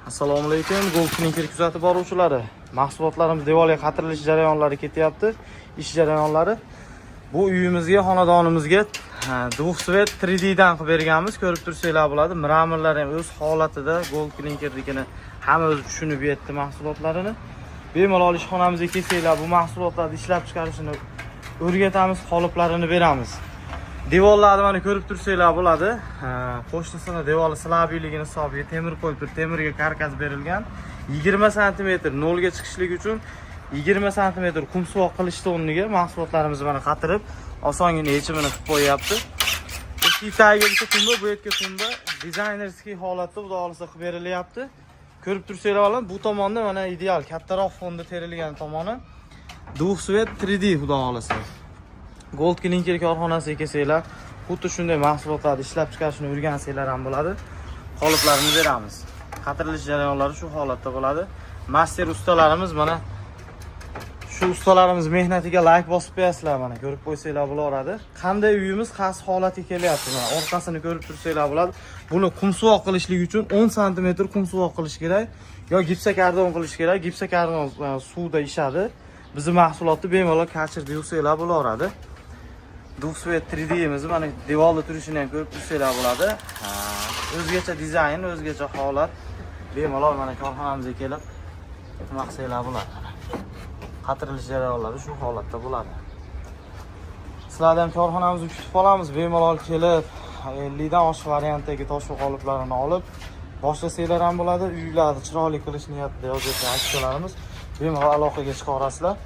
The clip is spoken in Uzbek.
Assalomu alaykum, Gold Clinker kuzatib boruvchilari. Mahsulotlarimiz devorga qatirilish jarayonlari ketyapti. Ish jarayonlari. Bu uyimizga, xonadonimizga двухцвет 3D dan qilib berganmiz. Ko'rib tursanglar bo'ladi. Мрамор lar ham o'z holatida, Gold Clinkernikini hamma o'zi tushunib yetdi mahsulotlarini. Bemalol ishxonamizga kelsanglar, bu mahsulotlarni ishlab chiqarishini o'rgatamiz, qoliplarini beramiz. Devorlarni mana ko'rib tursanglar bo'ladi. Ha, qo'shnisini devori слабый ligini hisobiga temir qo'yib turib, temirga karkas berilgan. 20 sm nolga chiqishlik uchun 20 sm qumsuvoq qilishdi o'rniga mahsulotlarimizni mana qatirib, osongina yechimini qilib qo'yyapti. Eshik tagiga bitta tumba, bu yerga tumba, дизайнерский holatda, xudo xohlasa, qilib berilyapti. Ko'rib tursanglar bo'ladi, bu tomonda mana ideal kattaroq fonda terilgan tomoni. Двухцвет 3D, xudo xohlasa. Gold Clinker korxonasiga kelsanglar, xuddi shunday mahsulotlarni ishlab chiqarishni o'rgansanglar ham bo'ladi. Qoliplarini beramiz. Qatirilish jarayonlari shu holatda bo'ladi. Master ustalarimiz, mana shu ustalarimiz mehnatiga layk bosib qo'yasizlar, mana ko'rib qo'ysanglar bo'laveradi. Qanday uyimiz qaysi holatga kelyapti, mana orqasini ko'rib tursanglar bo'ladi. Buni qumsuvoq qilishlik uchun 10 sm qumsuvoq qilish kerak yo gipsokarton qilish kerak. Gipsokarton suvda ishadi. Bizni mahsulotni bemalol kachirda yuvsanglar bo'laveradi. Двухцвет 3D'imizni mana devorda turishini ham ko'rib tursanglar bo'ladi. Ha, o'zgacha dizayn, o'zgacha holat. Bemalol mana korxonamizga kelib nima qilsanglar bo'ladi. Qatirilish jarayonlari shu holatda bo'ladi. Sizlarni ham korxonamizga kutib qolamiz. Bemalol kelib 50 dan oshiq variantdagi tosh qoliplarini olib boshlasanglar ham bo'ladi. Uylarni chiroyli qilish niyatida yozayotgan akalarimiz bemalol aloqaga chiqa olasizlar.